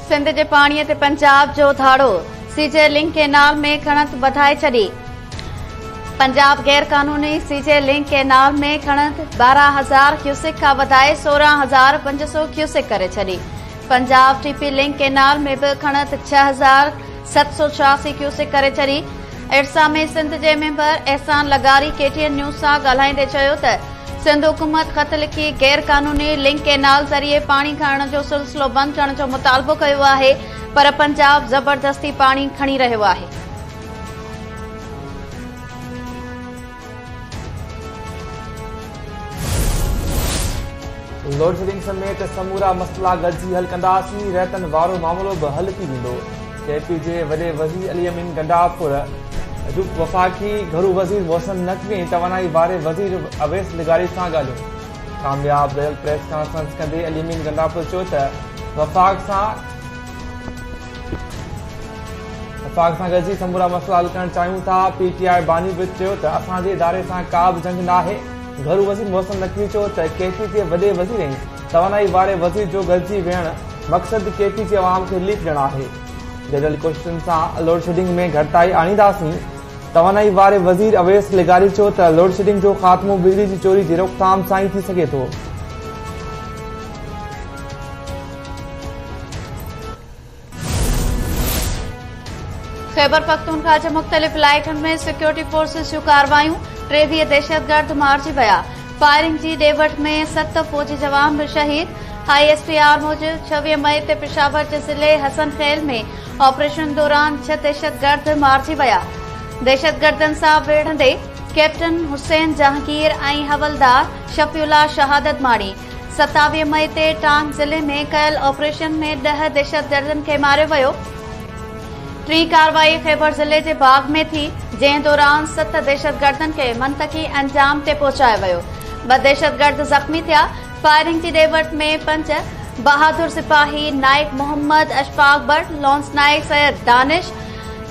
سنڌ جي پاڻي تي پنجاب جو ڌاڙو، سي جي لنڪ ڪينال ۾ کڻت وڌائي ڇڏي. پنجاب غير قانوني سي جي لنڪ ڪينال ۾ کڻت 12,000 ڪيوسڪ کان وڌائي 16,500 ڪيوسڪ ڪري ڇڏي. پنجاب ٽي پي لنڪ ڪينال ۾ به کڻت 6,786 ڪيوسڪ ڪري ڇڏي. ارسا ۾ سنڌ جي ميمبر احسان لغاري ڪي ٽي اين نيوز سان ڳالهائيندي چيو ته سنڌ حڪومت خط لکي غير قانوني لنڪ ڪينال ذريعي پاڻي کڻڻ جو سلسلو بند ڪرڻ جو مطالبو ڪيو آهي پر پنجاب زبردستي پاڻي کڻي رهيو آهي. لوڊشيڊنگ سميت سمورا مسئلا گڏجي حل ڪنداسين، رهتن وارو معاملو به حل ٿي ويندو، ڪي پي جي وڏي وزير علي امين گنڊاپور جو وفاقي گهرو وزير محسن نقوي ۽ توانائي واري وزير اويس لغاري سان ڳالهيون. ڪامياب گڏيل پريس ڪانفرنس ڪندي علي امين گنڊاپور چيو ته وفاق سان گڏجي سمورا مسئلا حل ڪرڻ چاهيون ٿا، پي ٽي آء باني به چيو ته اسان جي اداري سان ڪا به جنگ ناهي، گهرو وزير محسن نقوي چيو ته ڪي پي جي وڏي وزير ۽ توانائي واري وزير جو گڏجي ويهڻ مقصد ڪي پي جي عوام کي رليف ڏيڻ آهي، گڏيل ڪوششن سان لوڊشيڊنگ ۾ گهٽتائي آڻينداسين، توانائي واري وزير اويس لغاري چيو ته لوڊشيڊنگ جو خاتمو بجلي جي چوري جي روڪٿام سان ئي ٿي سگهي ٿو. خيبرپختونخوا جي مختلف علائقن ۾ سيڪيورٽي فورسز جون ڪارروايون، 23 دهشتگرد مارجي ويا، فائرنگ جي ڏي وٺ ۾ ست فوجي جوان به شهيد، I S P R موجب 26 مئي تي پشاور جي ضلعي حسن خيل ۾ آپريشن دوران ڇهه دهشتگرد مارجي ويا، دهشتگردن سان وڙهندي ڪئپٽن حسين جهانگير ۽ حوالدار شفيع الله شهادت ماڻي. 27 مئي تي ٽانڪ ضلعي ۾ ڪيل آپريشن ۾ ڏهه دهشتگردن کي ماريو ويو. ٽين ڪارروائي خيبر ضلعي جي باغ ۾ ٿي، جنهن دوران ست دهشتگردن کي منطقي انجام تي پهچايو ويو. ٻه دهشتگرد زخمي ٿيا. فائرنگ جي ڏي وٺ ۾ پنج بهادر سپاهي نائيڪ محمد اشفاق بٽ، لانس نائيڪ سيد دانش،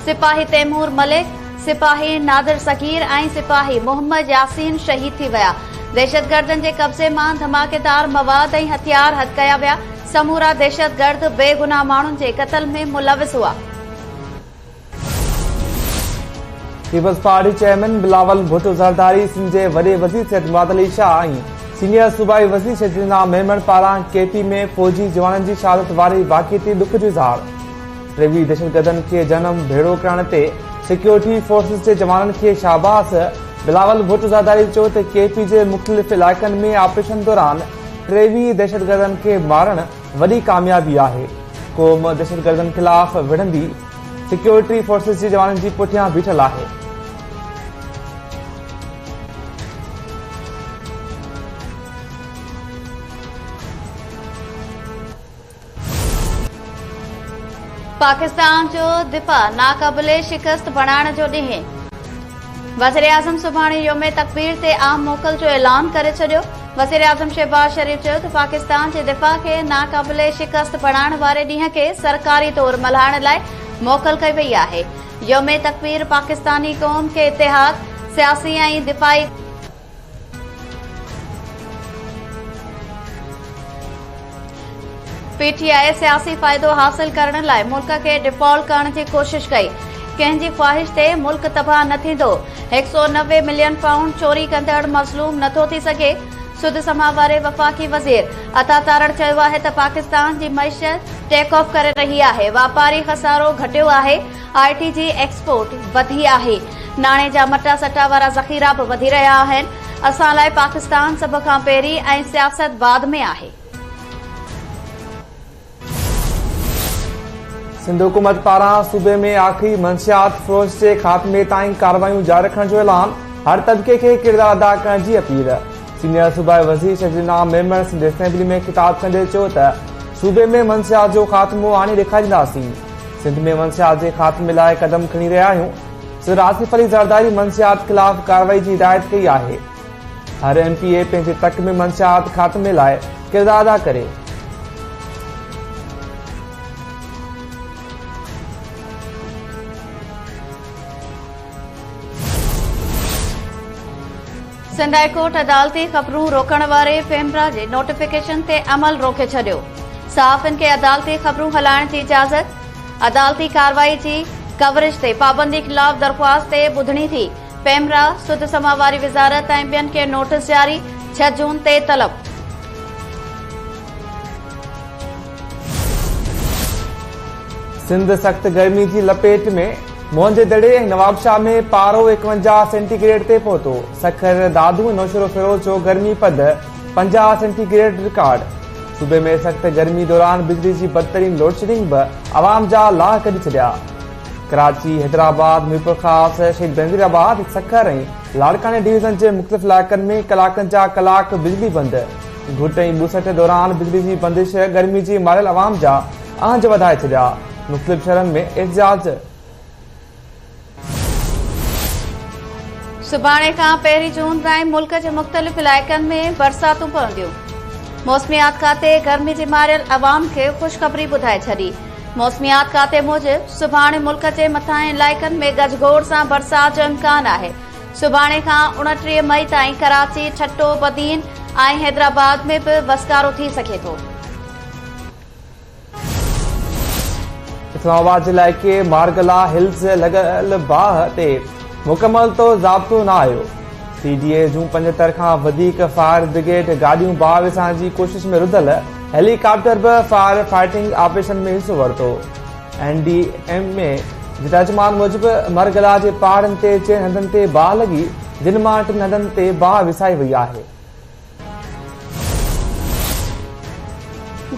سپاهي تيمور ملڪ، سپاهي نادر صغير ۽ سپاهي محمد ياسين شهيد ٿي ويا. دهشتگردن جي قبضي مان ڌماڪيدار مواد ۽ هٿيار هٿ ڪيا ويا، سمورا دهشتگرد بيگناهه ماڻهن جي قتل ۾ ملوث هئا. Peoples party chairman Bilawal Bhutto Zardari, Sindh جي وڏي وزير سيد مراد علي شاهه ۽ سينيئر صوبائي وزير شرجيلا ميمڻ پاران ڪي پي ۾ فوجي جوانن جي شهادت واري واقعي تي ڏک جو اظهار. 23 دهشتگردن کي جهنم ڀيڙو ڪرڻ تي سيڪيورٽي فورسز جي جوانن کي شاباس، بلاول ڀٽو زرداري چيو ته ڪي پي جي مختلف علائقن ۾ آپريشن دوران 23 دهشتگردن کي مارڻ وڏي ڪاميابي آهي، قوم دهشتگردن خلاف وڙهندي سيڪيورٽي فورسز جي جوانن جي پٺيان بيٺل آهي. پاڪستان جو دفاع ناقابل شڪست بڻائڻ جو ڏينهن، وزيراعظم سڀاڻي يوم تڪبير تي عام موڪل جو اعلان ڪري ڇڏيو، وزيراعظم شهباز شريف چيو ته پاڪستان جي دفاع کي ناقابل شڪست بڻائڻ واري ڏينهن کي سرڪاري طور ملهائڻ لاء موڪل ڪئي وئي آهي، يوم تڪبير پاڪستاني قوم کي اتحاد، سياسي ۽ دفاعي. پي ٽي آء سياسي فائدو حاصل ڪرڻ لاء ملڪ کي ڊيفالٽ ڪرڻ جي ڪوشش ڪئي، ڪنهن جي خواهش تي ملڪ تباهه نه ٿيندو، 190 ملين پائونڊ چوري ڪندڙ مظلوم نٿو ٿي سگهي، سڌ سماء واري وفاقي وزير عطا تارڙ چيو آهي ته پاڪستان جي معيشت ٽيڪ آف ڪري رهي آهي، واپاري خسارو گهٽيو آهي، آء ٽي جي ايڪسپورٽ وڌي آهي، ناڻي جا مٽا سٽا وارا ذخيرا به وڌي رهيا آهن، اسان لاء پاڪستان سڀ کان پهرين ۽ سياست بعد ۾ آهي. سنڌ حڪومت پاران صوبي ۾ آخري منشيات فروش جي خاتمي تائين ڪارروايون جاري رکڻ جو اعلان، هر طبقي کي ڪردار ادا ڪرڻ جي اپيل. سينيئر صوبائي وزير شرجيلا ميمڻ سنڌ اسيمبلي ۾ خطاب ڪندي چيو ته صوبي ۾ منشيات جو خاتمو آڻي ڏيکارينداسين، سنڌ ۾ منشيات جي خاتمي لاء قدم کڻي رهيا آهيون، صدر آصف علي زرداري منشيات خلاف ڪارروائي جي هدايت ڪئي آهي، هر ايم پي اي پنهنجي تڪ ۾ منشيات خاتمي لاء ڪردار ادا ڪري. سنڌ هاء ڪورٽ عدالتي خبرون روڪڻ واري پيمرا جي نوٽيفڪيشن تي عمل روڪي ڇڏيو. صحافين کي عدالتي خبرون هلائڻ جي اجازت، عدالتي ڪارروائي جي ڪوريج تي پابندي خلاف درخواست تي ٻڌڻي ٿي، پيمرا، سڌ سماء واري وزارت ۽ ٻين کي نوٽيس جاري، ڇهه جون تي طلب. سنڌ سخت گرمي جي لپيٽ ۾، موهن جي دڙي ۽ نوابشاهه ۾ پارو 51 سينٽي گريڊ تي پهتو، سکر، دادو ۽ نوشهروفيروز جو گرمي پد 50 سينٽي گريڊ رڪارڊ، صوبي ۾ سخت گرمي دوران بجلي جي بدترين لوڊشيڊنگ به عوام جا لاهه ڪڍي ڇڏيا، ڪراچي، حيدرآباد، ميرپورخاص، شهيد بينظير آباد، سکر ۽ لاڙڪاڻي ڊويزن جي مختلف علائقن ۾ ڪلاڪن جا ڪلاڪ بجلي بند، گهٽ ۽ ٻوسٽ دوران بجلي جي بندش گرمي جي ماريل عوام جا اهنج وڌائي ڇڏيا، مختلف شهرن ۾ احتجاج. سڀاڻي کان پهرين جون تائين ملڪ جي مختلف علائقن ۾ برساتون پونديون، موسميات کاتي گرمي جي ماريل عوام کي خوشخبري ٻڌائي ڇڏي، موسميات کاتي موجب سڀاڻي ملڪ جي مٿانهين علائقن ۾ گجگوڙ سان برسات جو امڪان آهي، سڀاڻي کان 29 مئي تائين ڪراچي، ٺٽو، بدين ۽ حيدرآباد ۾ به وسڪارو ٿي سگهي ٿو. اسلام آباد جي علائقي مارگلا هلز لڳل باهه تي مڪمل طور ضابطو نه آيو، سي ڊي اي جون 75 کان وڌيڪ فائر برگيڊ گاڏيون باهه وسائڻ جي ڪوشش ۾ رڌل، هيلي ڪاپٽر به فائر فائٽنگ آپريشن ۾ حصو ورتو. اين ڊي ايم اي جي ترجمان موجب مرگلا جي پهاڙن تي چئن هنڌن تي باهه لڳي، جن مان ٽن هنڌن تي باهه وسائي وئي آهي.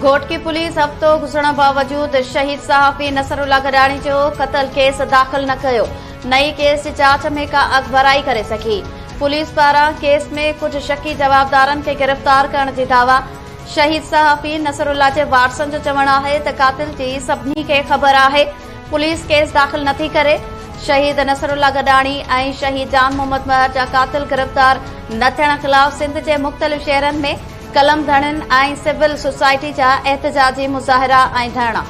گهوٽڪي پوليس هفتو گذرڻ باوجود شهيد صحافي نصر الله گڏاڻي جو قتل ڪيس داخل نه ڪيو، نه ئي ڪيس جي جاچ ۾ ڪا اڳڀرائي ڪري سگهي. پوليس پاران ڪيس ۾ ڪجهه شڪي جوابدارن کي گرفتار ڪرڻ جي دعويٰ. شهيد صحافي نصر الله جي وارثن جو چوڻ آهي ته قاتل جي سڀني کي خبر آهي، پوليس ڪيس داخل نٿي ڪري، شهيد نصر الله گڏاڻي ۽ شهيد جان محمد مهر جا قاتل گرفتار نه ٿيڻ خلاف سنڌ جي مختلف شهرن ۾ قلم ڌڻين ۽ سول سوسائٽي جا احتجاجي مظاهرا ۽ ڌرڻا.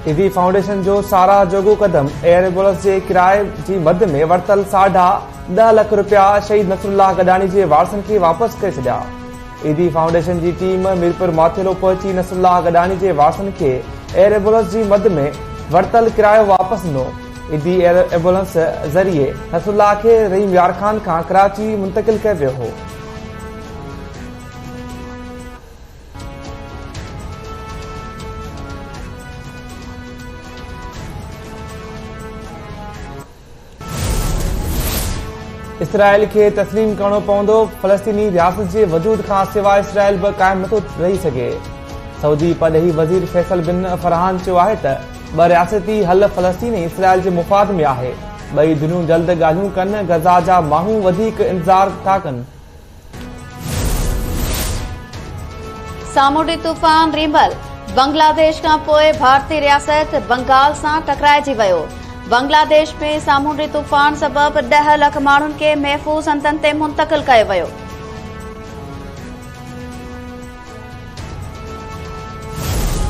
ايڌي فائونڊيشن جو ساراهه جوڳو قدم، ايئر ايمبولنس جي ڪرائي جي مد ۾ ورتل ساڍا 10 لک رپيا شهيد نصرالله گڏاڻي جي وارثن کي واپس ڪري ڇڏيا. ايڌي فائونڊيشن جي ٽيم ميرپور ماٿيلو پهچي نصرالله گڏاڻي جي وارثن کي ايئر ايمبولنس جي مد ۾ ورتل ڪرايو واپس ڏنو. ايڌي ايئر ايمبولنس ذريعي نصرالله کي رحيم يار خان کان ڪراچي منتقل ڪيو ويو هو. اسرائيل کي تسليم ڪرڻو پوندو، فلسطيني رياست جي وجود کان سواء اسرائيل به قائم نٿو رهي سگهي. سعودي پرڏيهي وزير فيصل بن فرحان چيو آهي ته ٻه رياستي حل فلسطين ۽ اسرائيل جي مفاد ۾ آهي، ٻئي ڌريون جلد ڳالهيون ڪن، غزه جا ماڻهو وڌيڪ انتظار ٿا ڪن. سامونڊي طوفان ريمل بنگلاديش کان پوء ڀارتي رياست بنگال سان ٽڪرائجي ويو. بنگلاديش ۾ سامونڊي طوفان سبب 10 لک ماڻهن کي محفوظ هنڌن تي منتقل ڪيو ويو.